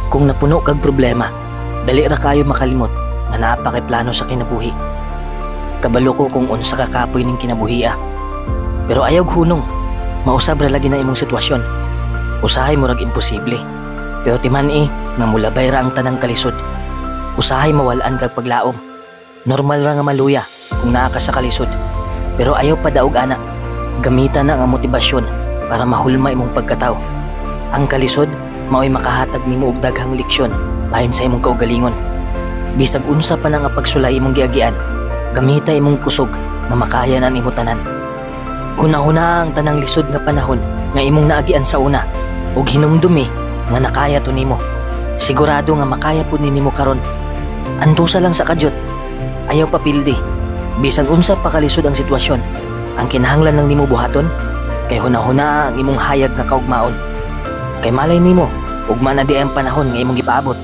Kung napuno kag problema, dali ra kayo makalimot nga naa pa kay plano sa kinabuhi. Kabalo ko kung unsa ka kapoy ning kinabuhia. Pero ayaw hunong, mausab ra lagi na imong sitwasyon. Usahay murag imposible. Pero timan-i nga mulabay ra ang tanang kalisod. Usahay mawalaan kag paglaom. Normal ra nga maluya kung naa ka sa kalisod. Pero ayaw padaog ana. Gamita na nga motibasyon para mahulma imong pagkataw. Ang kalisod mao'y makahatag nimo og daghang leksyon bahin sa imong kaugalingon. Bisag unsa pa na nga pagsulay imong giagian, gamita imong kusog nga makaya na nimo tanan. Huna-huna ang tanang lisod nga panahon nga imong naagian sa una ug hinumdumi nga nakaya to nimo. Sigurado nga makaya pud ni nimo karon. Antusa lang sa kadyot. Ayaw papildi. Bisan unsa pa kalisod ang sitwasyon, ang kinahanglan lang nimo buhaton kay huna-huna ang imong hayag nga kaugmaon. Kay malay nimo, ugma na di ang panahon nga imong gipaabot.